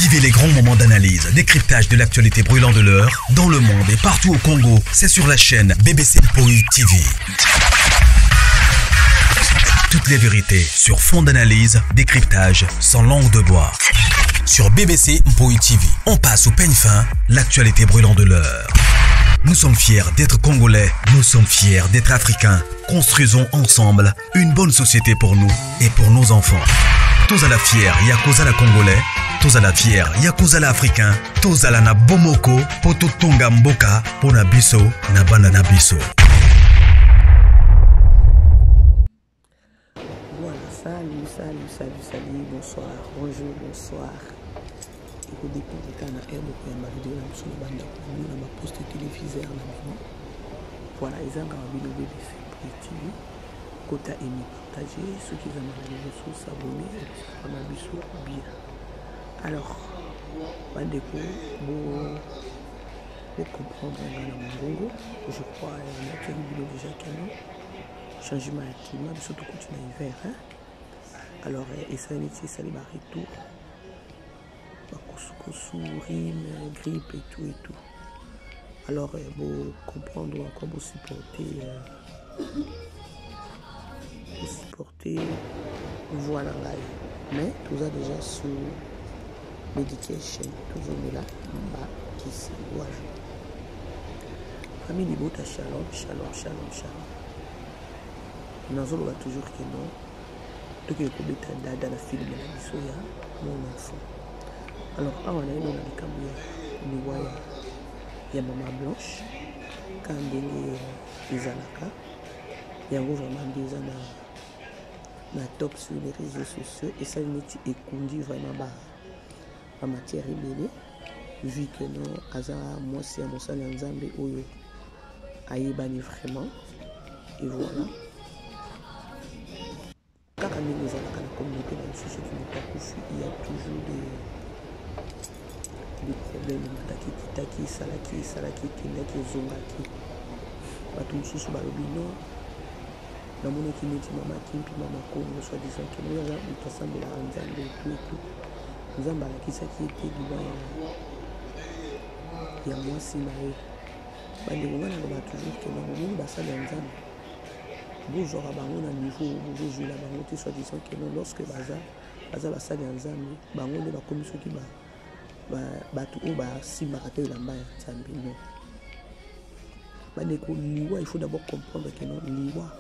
Vivez les grands moments d'analyse, décryptage de l'actualité brûlante de l'heure, dans le monde et partout au Congo. C'est sur la chaîne BBC Mpoi TV. Toutes les vérités sur fond d'analyse, décryptage, sans langue de bois. Sur BBC Mpoi TV, on passe au peigne fin l'actualité brûlante de l'heure. Nous sommes fiers d'être Congolais, nous sommes fiers d'être Africains. Construisons ensemble une bonne société pour nous et pour nos enfants. Tous à la fière, Yakuza la Congolais, tous à la fière, Yakuza la Africain, tous à la na Bomoko, Poto Tonga Mboka, Pona Biso, na Bana na Biso. Voilà, salut, salut, salut, salut, bonsoir, bonjour, bonsoir. ekodépendre kaka na heure bokoyamba video na biso na bandako na bino na baposte téléviseur na bino. Voilà, ezangaka bino BBC TV. Kota emi partage soki eza mbala liboso, s'abonner ekosala na biso bien. Alors bandeko, bo bocomprendre nga na mongongo, je crois natiaki bino déjà keno changement ya climat, biso tokoti na hiver, hein? Alors esali neti esali baretour, bakosukosu, rhume, grippe et tout et tout. Alors bocomprendre ou encore bosupporter, bosupporter voix na ngai, mais toza déjà sous medication, tozomela bakisi. Voilà, famille libota, shalom, shalom, shalom, shalom. Nazoloba toujours ke non, tokende kobeta dada na filme na biso ya Mon Enfant. Alors awa nayeno na likambo ya liwa ya mama Blanche, ka ndenge ezalaka yango vraiment nde eza na top sur les réseaux sociaux. Esali neti ekundi vraiment bamatière ebele, vu que non, aza mwasi ya mosali ya Nzambe oyo ayebani vraiment. Et voilà, kaka ndenge ezalaka na communauté na biso, soki moto akufi, il y a toujours des problèmes. Emataki, ekitaki, esalaki, esalaki, ekendaki, ezongaki. Bato mosusu balobi non, namonaki neti mama Kimpi, mama Kongo, soit disant ke oyo aza moto asambelaka Nzambe etu etu, Nzambe alakisaki ete liwa ya mwasi na ye. Bandeko, ngai naloba toujours ke bomoni basali ya Nzambe, bozwaka bango na niveau bozozwela bango te, soit disant ke non, lorsque baza basali ya Nzambe, bango nde bakomi soki bato oyo basimbaka te elamba ya Nzambe. Non, bandeko, liwa, il faut d'abord comprendre que non, liwa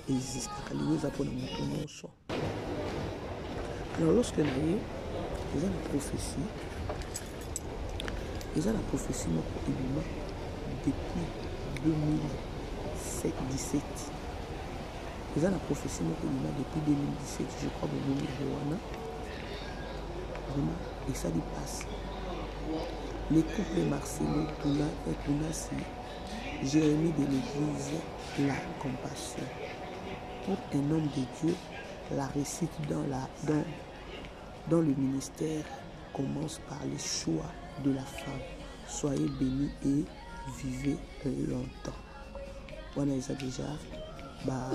existaka, liwa eza mpona moto nyonso. Alors lorsque na ye eza na prophétie, eza na prophétie moko ebima depuis 2017, eza na prophétie moko ebima depuis 2017, je crois. Bomoni yango wana, vraiment esali mpasi. Le couple Marcelo Tuna, Tunasi Jérémie de l'église La Compassion. Pour un homme de Dieu, la réussite dans le ministère commence par les choix de la femme. Soyez bénis et vivez longtemps. Wana eza déjà ba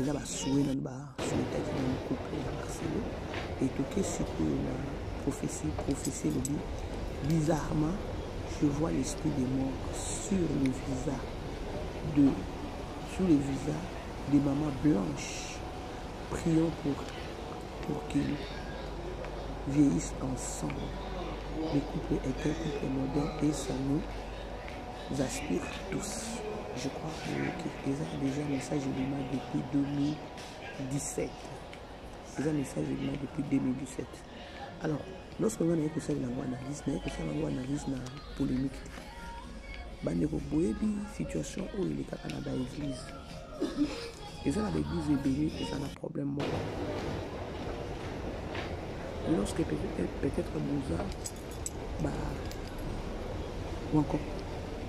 eza basouhaits nanu, basouhaitaki nanu couple ya Marcelo. Etoke sikoyo na prophétie. Prophétie elobi: bizarrement, je vois l'esprit de mort sur le visa de maman Blanche. Prions pour qu'ils vieillissent ensemble. Le couple est un couple moderne et ça nous aspire tous. Je crois que eza déjà message ebima depuis 2017, eza message ebima depuis 2017. Alors lorsque nga naye kosalela yango analyse, naye kosala yango analyse na polémique te. Bandeko, boyebi situation oyo elekaka na baeglise. Eza na baeglise ebele, eza na problème moko. Lorsque peut-être boza ba ou encore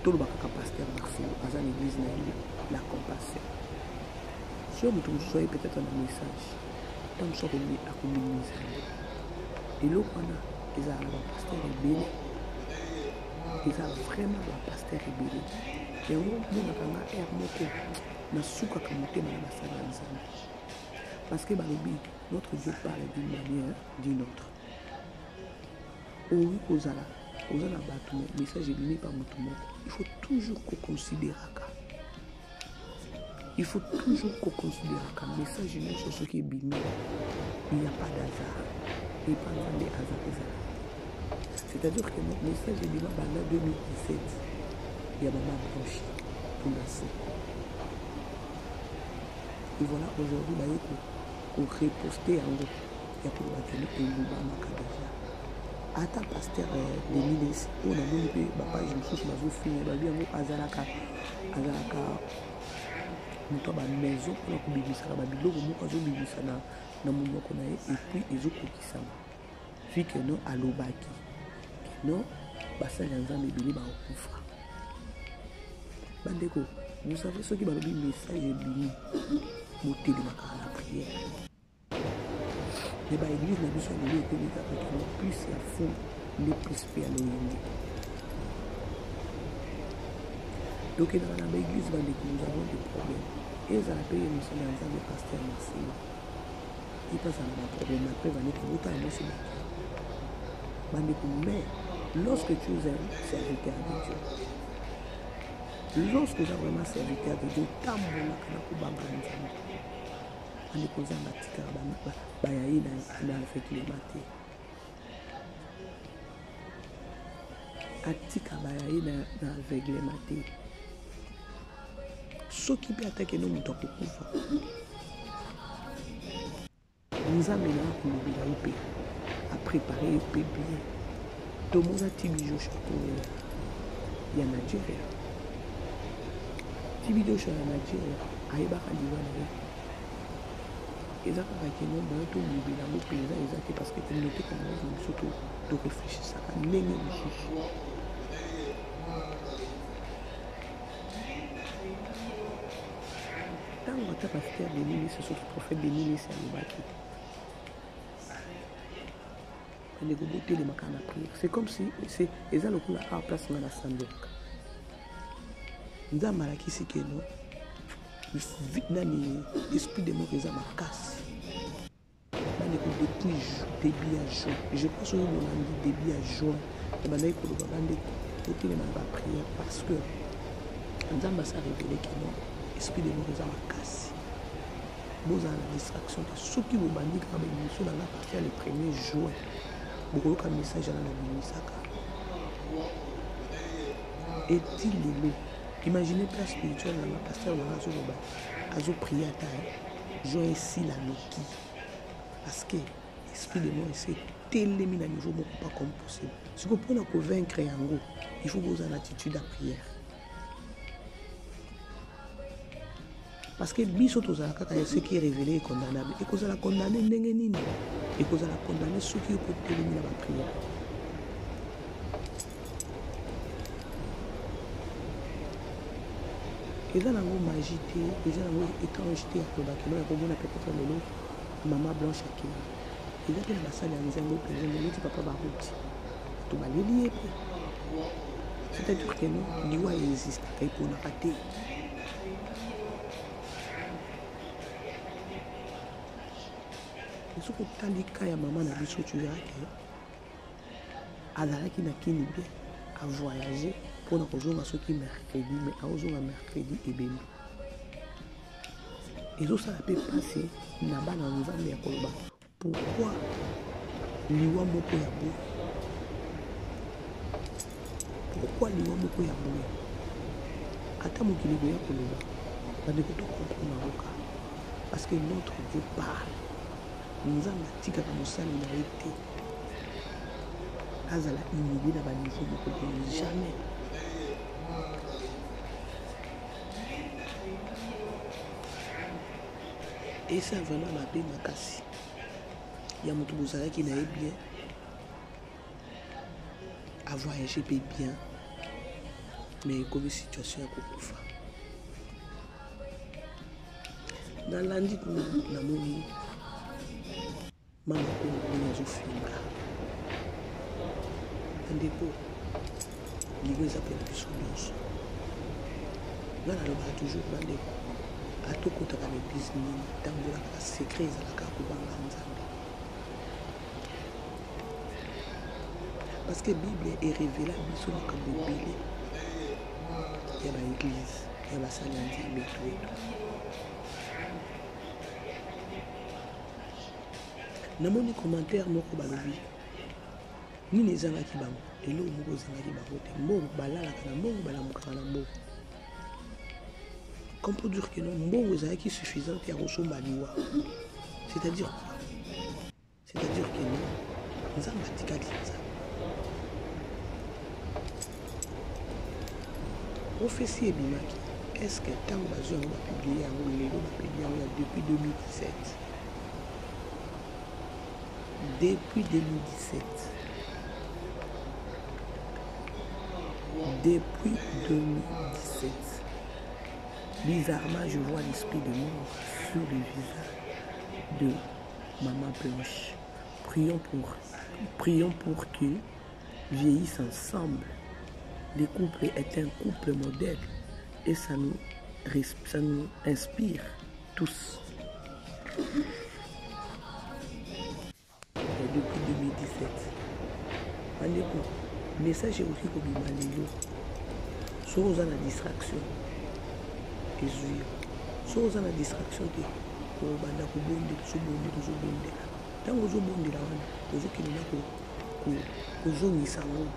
toloba kaka pasteur Marcelo aza na église na ye La Compassion, soki moto mosusu aye peut-être na message, ntango mosusu akominimize yango. Eloko wana ezala na bapasteur ebele, eza vraiment bapasteur ebele. Yango monaka nga aire moko nasukaka motema na basali ya Nzambe, parce que balobi notre Dieu parle d'une manière, d'une autre. Okoki kozala oza na bato mais message ebimi pa moto moko. Il faut toujours koconsideraka, il faut toujours koconsideraka message nyonso soki ebimi. Il n'y a pas d'hasard epa Nzambe, hasard ezala. C'est-à-dire que message ebima banda 2017 ya mama Blanche Tundasi, et voilà, aujourd'hui baye koreposte yango ya koloba kende elobamaka déjà. Ata pasteur Denis Lessie oyo namoni mpe bapage mosusu bazofinga, babi yango azalaka moto ya bamaison mpona kobimisaka babiloko moko azobimisa na monoko na ye, et puis ezokokisama. Vu que non, alobaki que non, basali ya Nzambe ebele bakokufa. Bandeko, vous savez, soki balobi message ebimi, botelemaka na prière. Me baeglise na biso ya lelo ekomi kaka kino plus ya fou nde plus mpe ya loyenge. Tokendaka na baeglise, bandeko, nous avons des problèmes. Ezala mpe ye mosali ya Nzambe, pasteur Marcelo, ye mpe azala na baproblème. Après bandeko, botala mwasi bato, bandeko. Mais lorsque tu es un serviteur de Dieu, lorsque oza vraiment serviteur de Dieu, otambolaka na kobanga Nzambe. Bandeko, Nzambe atikaka baya ye na aveuglement te, atika baya ye na aveuglement te. Soki mpe atakende, moto akokufa, Nzambe na akolobela yo mpe aprépare yo mpe bien. Tomona TB Joshua oyo ya Nigeria. TB Joshua ya Nigeria ayebaka liwa na ye. Eza kaka keno moyen tolobela yango mpenza eza te, parce que communauté congolaise na biso toréfléchisaka ndenge mosusu. Ntango ata pasteur Denis Lessie, soki prophète Denis Lessie alobaki, bandeko, botelemaka na prière. C'est comme si eza lokola awa place nga nasambelaka, Nzambe alakisi keno nani, esprit de mort eza makasi. Bandeko, depuis début ya juin, je pense oyo bolandi, début ya juin ebandaki koloba, bandeko, botelema na baprière, parce que Nzambe asa révélé keno esprit de mort eza makasi. Bozala na distraction te. Soki bobandi kaka baémission na nga partir ya le 1er juin, bokoyoka message wana nabimisaka eti lelo. Imagine, père spirituel na nga, pasteur na nga, azoloba, azoprie ata juin esila noki, parce que esprit de mort esi etelemi na niveau moko pas comme possible. Sikoyo, mpona kovaincre yango, il faut bozala na attitude ya prière, parce que biso tozala kaka ya ce qui est révélé est condamnable. Ekozala condamné ndenge nini? Ekozala condamné soki yo potelemi na baprière. Eza nango magie te, eza nango étrange te ya koloba keno ya komona peut-être lelo mama Blanche akei. Eza mpe na basali ya Nzambe mpenza, neti papa Baruti, bato baleli ye mpe. C'est-à-dire que non, liwa existaka, eponaka te. Soki otali ka ya mama na biso, tu verras que azalaki na kini bien, avoyage mpona kozonga soki mercredi, mais aozonga mercredi, ebembi. Ezosala mpe mpasi na bana Nzambe ya koloba pourquoi liwa moko ya boye, pourquoi liwa moko ya boye. Ata mokili ekoya koloba, bandeko, tocomprendre yango kaka, parce que notre Dieu parle. Nzambe atikaka mosali na ye te azala humilie na baniveau moko boye, jamais. Eza vraiment mabe makasi ya moto bozalaki na ye bien, avoyage mpe bien, mais ekomi situation ya kokufa. Nalandi kuna, namoni mama Kongo ndenge azofinga. Bandeko, liwa eza mpona biso nyonso. Nga nalobaka toujours, bandeko, atokotaka na église nini, tambolaka na secret, ezalaka kobanga Nzambe. Parce que Bible erévéla biso makambo ebele ya ba église, ya basali ya Nzambe etu etu. Namoni commentaire moko balobi nini ezangaki bango, eloko moko ezangaki bango te, mbongo, balalaka na mbongo, balamukaka na mbongo. Comme pour dire que non, mbongo ezalaki suffisante ya kosomba liwa. C'est-à-dire quoi? C'est-à-dire que non, Nzambe atikali Nzambe. Prophétie ebimaki. Est-ce que ntango bazwi yango bapublie yango lelo, bapublie yango ya depuis 2017? Depuis 2017. Depuis 2017. Bizarrement, je vois l'esprit de mort sur le visage de Maman Blanche. Prions pour qu'ils vieillissent ensemble. Le couple est un couple modèle et ça nous inspire tous. Et depuis 2017, bandeko, message ekoki kobima lelo. Soki oza na distraction, ezwi yo. Soki oza na distraction te, kobanda kobondela, ozobondela, ozobondela. Ntango ozobondela wana, ozokende na kozongisa yango.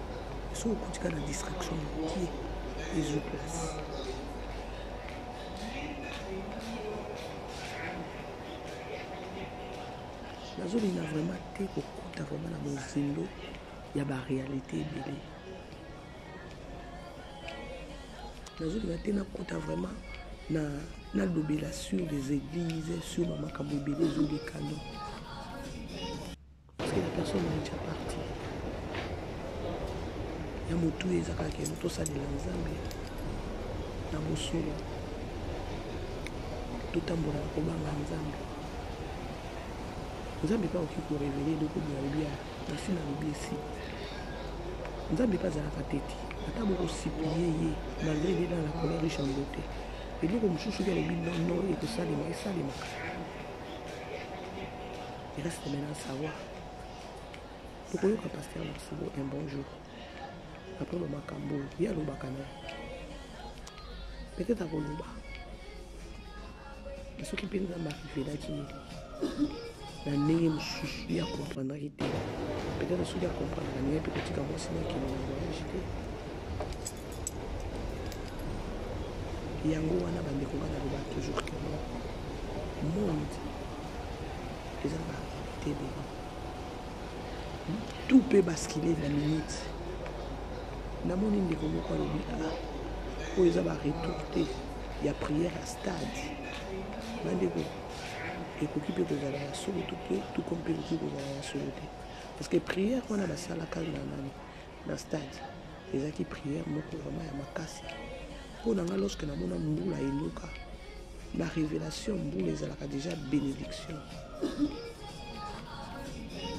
Soki okutika na distraction mokie, ezwi place. Nazolinga vraiment te kokota vraiment na mozindo ya ba réalité ebele. Nazolinga te nakota vraiment na nalobela sur les églises, sur ba makambo ebele ezoleka, non. Parce que la personne est déjà partie. Ya motu ezalaka ke tosalela Nzambe na bosolo, totambola na kobanga Nzambe. Nzambe mpe akoki korévéler eloko boye, alobi ya nasi nalobi esi. Nzambe mpe azalaka teti, ata bokosupplier ye malgré il est dans la colère riche en beauté. Eloko mosusu soki alobi non, non, ekosalema, esalemaka. Il reste maintenant à savoir. Tokoyoka pasteur Marcelo un bon jour. Après ba makambo, ye alobaka na ye. Peut-être akoloba. Mais soki mpe Nzambe arevelaki ye na ndenge mosusu, ye akomprendraki te. Peut-être soki akomprendraka ndenge mpe kotika mwasi na akende na voyage te. Yango wana bandeko nga nalobaka toujours que non, monde eza na ba réalité ebele. Tout peut basculer na minute. Namoni ndeko moko alobi, ah, oyo eza ba retour te ya prière ya stade. Bandeko, ekoki mpe kozala ya solo to mpe, tout comme mpe ekoki kozala ya solo te. Parce que prière wana basalaka na nani, na stade, ezalaki prière moko vraiment ya makasi. Mpo na nga, lorsque namona mbula eloka, na révélation mbula ezalaka déjà bénédiction.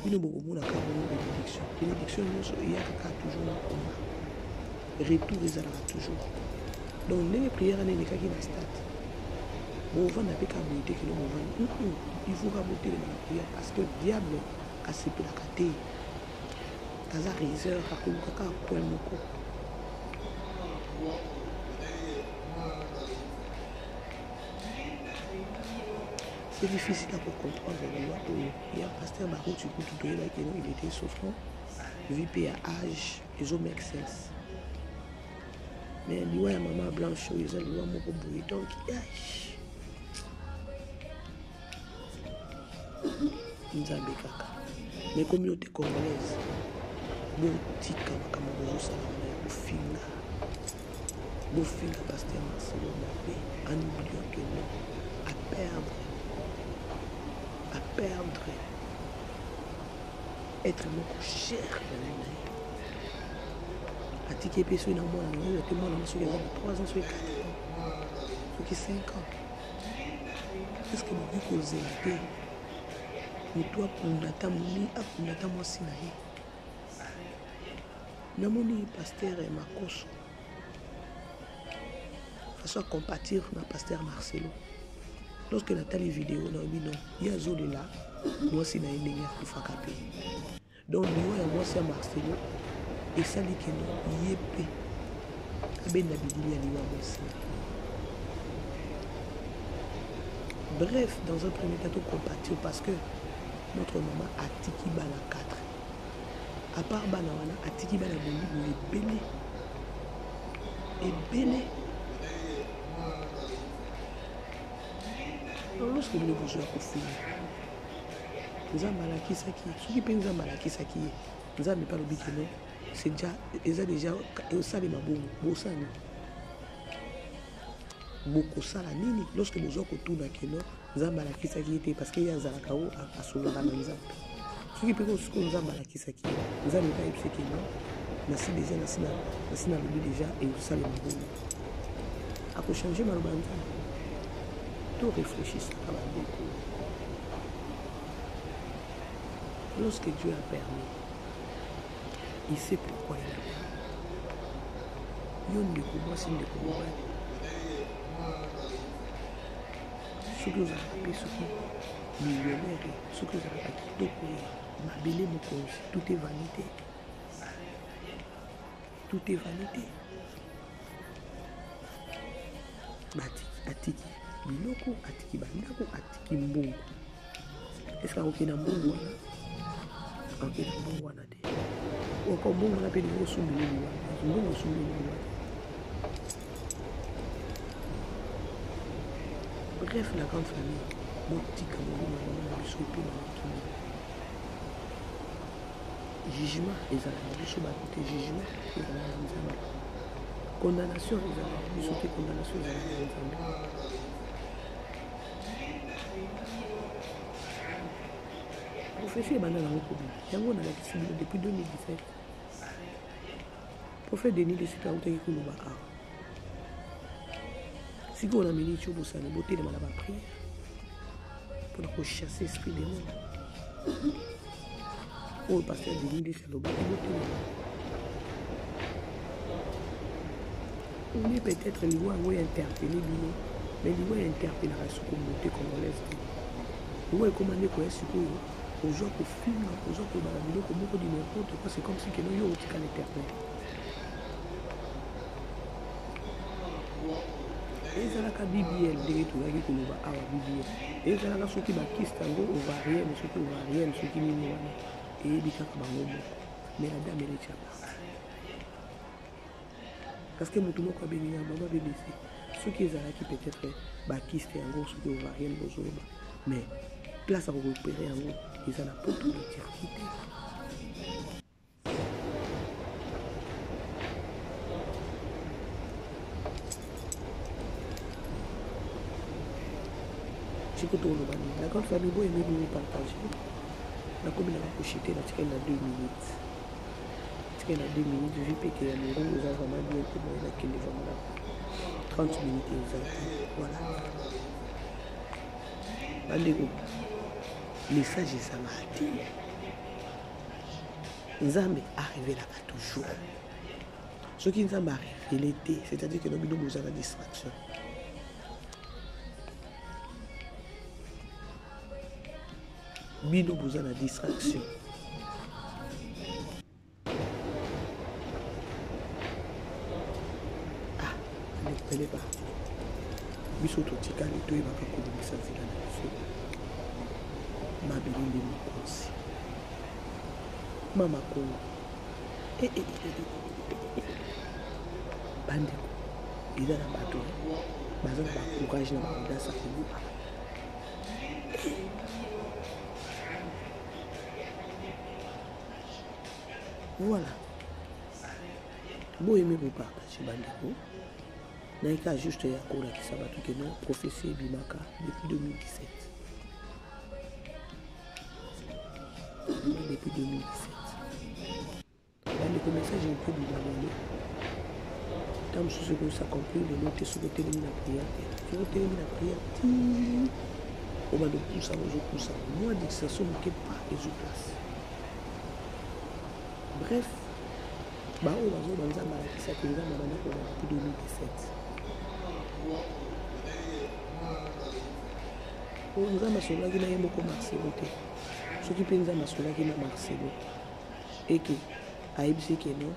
Bino bokomona kaka bongo bénédiction. Bénédiction nyonso eyaka kaka toujours na combat. Retour ezalaka toujours. Donc ndenge prière wana elekaki na stade, bovanda mpe kaka boye te kino bovanda. Il faut kaka botelema na prière parce que diable asepelaka te. Aza ruseur, akoluka kaka point moko. C'est difficile à comprendre liwa oyo ya pasteur Baruti kutu toyebaki no il était souffrant, vu mpe ya âge ezo make sense. Mais liwa ya mama Blanche oyo eza liwa moko boye, donc yash Nzambe kaka. Mais communauté congolaise, botika makambo bozosala wana ya kofinga. Bofinga pasteur Marcelo mabe en oubliant que non, à perdre être moko cher na vie na ye. Atiki epe soki na mwana na ye, te mwana na soki aza na 3 ans, soki 4 ans, soki 5 ans. Est-ce que bokoki kozela te moto akunda ata moni, akunda ata mwasi na ye? Namoni pasteur Makoso façon à compatir na pasteur Marcelo. Lorsque natali vidéo na bino, ye azolela mwasi na ye ndenge akufaka pe. Donc liwa ya mwasi ya Marcelo Esali que non ye pe abenda bilili ya liwa mwasi na ye. Bref, dans un premier temps, to compatir parce que notre maman atiki bana 4. À part bana wana, atiki bana molimo ebele. Ebele. Alors lorsque bino bozwa kofinga, Nzambe alakisaki ye, soki mpe Nzambe alakisaki ye, Nzambe mpe alobi que non, c'est déjà, eza déjà esalema bongo, bosala nini? Bokosala nini lorsque bozwa kotuna que non, Nzambe alakisaki ye te parce que ye azalaka o asololaka na Nzambe. Soki mpe sikoyo Nzambe alakisaki ye, Nzambe mpe ayebisi que non, nasi déjà nasi na nasi nalobi déjà esalema bongo. Akochange maloba ya Nzambe. To réfléchissaka bandeko. Lorsque Dieu a permis, il sait pourquoi il a permis. Yo ndeko mwasi ndeko mobali, soki ozalaka mpe soki millionnaire, soki ozalaka kitoko ye, mabele mokonzi, tout est vanité. Tout est vanité. Batiki, atiki biloko, atiki bandako, atiki mbongo. Est-ce que akokende na mbongo wana? Akokende na mbongo wana te. Oko mbongo wana mpe lingo osumbeli liwa. Mbongo osumbeli liwa. Bref, la grande famille, botika molimo ya mama na biso epema na kimia. Jugement ezala na biso bato te, jugement ezala ya Nzambe. Condamnation ezala ya biso te, condamnation ezala ya Nzambe. Prophétie ebanda nango kobima yango nalakisi bino depuis 2017. Prophète Denis Lessie mpe autaki koloba awa. Sikoyo na miniti oyo bosani botelema na bapriere mpona kochasse esprit démon oyo pasteur Denis Lessie alobaki, botelema. Ou bien peut-être liwa yango ya interpelle bino, mais liwa ya interpellaka soko beauté congolaise te. Liwa ekoma nde koya sikoyo, ozwa kofinga, ozwa koloba biloko moko di n'importe quoi, c'est comme si que yo otika l'éternel. Ezalaka BBL ndenge tozalaki koloba awa, BBL ezalaka soki bakiste yango ovarienne, soki ovarienne, soki nini wana eyebi kaka bango moko. Mais la dame elle est déjà partie. Parce que moto moko abengi nga mama BBC, soki ezalaki peut-être bakiste yango soki ovarienne bozoloba, mais place ya korécupérer yango eza na poto na Turquie te. Sikoyo toloba nini? La grande famille, boyemi bopartage. Nakomi nanga koshite, natikali na 2 minutes, tikali na 2 minutes. Vu mpe ke ya mongongo eza vraiment bien te, boye nakende vraiment na 30 minutes eza te. Voilà bandeko, message ezangaka te. Nzambe arevelaka toujours. Soki Nzambe arevele te, c'est-à-dire que no bino boza na distraction. Bino boza na distraction. Ah, elle est partie. Biso totikali toyebaka kobongisa nzela na biso. Mabele nde mokonzi. Mama Kongo. Eh, eh, eh, eh, eh. Bandeko, eza na bato baza na bacourage na baaudace ya koloba. Voilà. Boyemi bopartage bandeko. Naika juste ya kolakisa bato ke non, prophétie ebimaka depuis 2017. Depuis 2017. Bandeko, message ekobima lelo. Ntango mosusu ekosaccomplir lelo te soki otelemi na prière te. Soki otelemi na prière ti obanda opusa, ozopusa mwa distraction moke pa ezwi place. Bref, baoyo bazoba Nzambe alakisaki, Nzambe abanda koloba depuis 2017. Oyo Nzambe asololaki na ye moko Marcelo te. Soki mpe Nzambe asololaki na Marcelo eke Ayebisi ke non,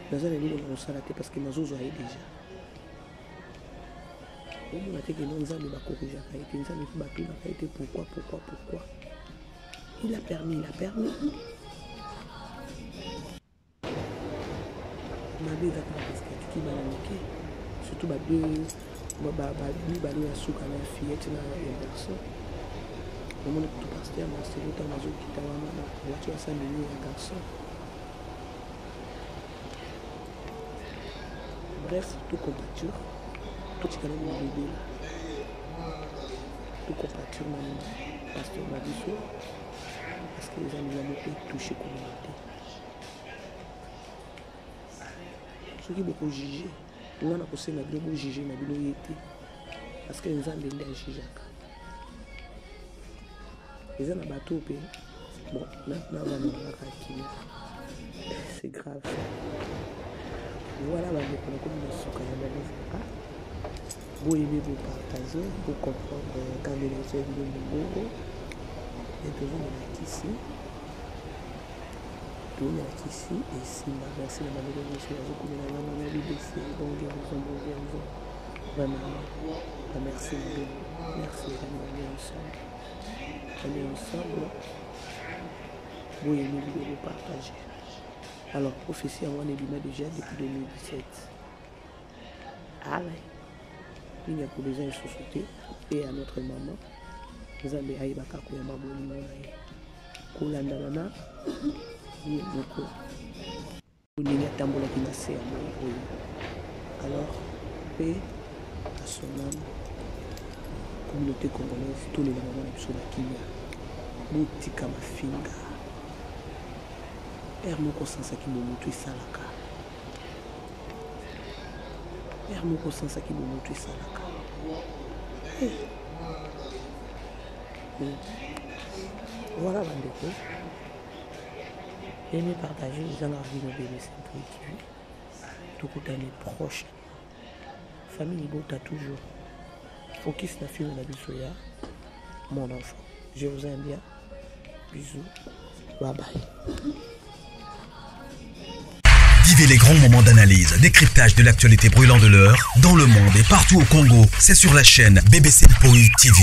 naza na eloko na kosala te parce que nazozwa ye déjà. Omona te ke non, Nzambe bakorrigeaka ye te, Nzambe mpe batunaka ye te pourquoi, pourquoi, pourquoi. Il a permis, il a permis. Mabe eza kaka parce que atiki bana mike, surtout ba deux, mibale ya suka na fillette na ya garçon. Omoni kutu pasteur Marcelo ntango azokita wana na voiture ya samini ya garçon. Bref, tout compatir, totikala na bilobela, tout compatir na pasteur na biso parce que eza liwa moko etouche communauté. Soki bokojuge nga, na kosenga bino bojuge na bino ye te parce que Nzambe nde ajugeaka. Eza na bato mpe bon, navanda kaka kimia, c'est grave. Voilà bandeko, nakomi na suka ya analyse nanga. Boyebi, bopartage, bocomprendre kandela biso ya bino mongongo e tozomela kisi, tozomela kisi esimba. Merci na bandeko nyonso bazokomela nga mama BBC, bon guérison, bon guérison, vraiment merci na bino, merci vraiment. On est ensemble, on est ensemble. Boyemi bino, bopartage. Alors prophétie yango wana ebima déjà depuis 2017. Ale nini ya koloba eza lisusu te. E ya notre maman, Nzambe ayebaka koyamba bolingo na ye kolandana na ye moko ndenge atambolaki na se ya moi oyo. Alors mpe à son âme. Communauté congolaise, tolela mama na biso na kimia. Botika mafinga. Ere moko osansaki bomoto esalaka, ere moko osansaki bomoto esalaka. Hey. Voilà bandeko, aimez, partager. Eza na bino BBC Mpoi TV. Tokutani prochaine. Famille libota, toujours focus na film na biso ya Mon enfant. Je vous aime bien, bisous, bye bye. Vivez les grands moments d'analyse, décryptage de l'actualité brûlante de l'heure, dans le monde et partout au Congo. C'est sur la chaîne BBC Mpoi TV.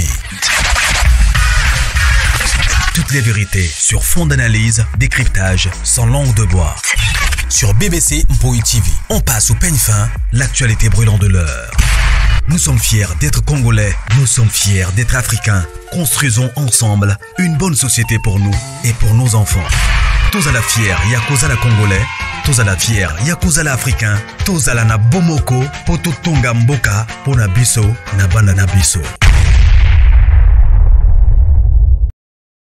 Toutes les vérités sur fond d'analyse, décryptage, sans langue de bois. Sur BBC Mpoi TV, on passe au peigne fin l'actualité brûlante de l'heure. Nous sommes fiers d'être Congolais, nous sommes fiers d'être Africains. Construisons ensemble une bonne société pour nous et pour nos enfants. Tous à la fière, ya kozala Congolais, tous à la fière, ya kozala Africain, tous à la na bomoko, po totonga mboka, pona biso, na bana na biso.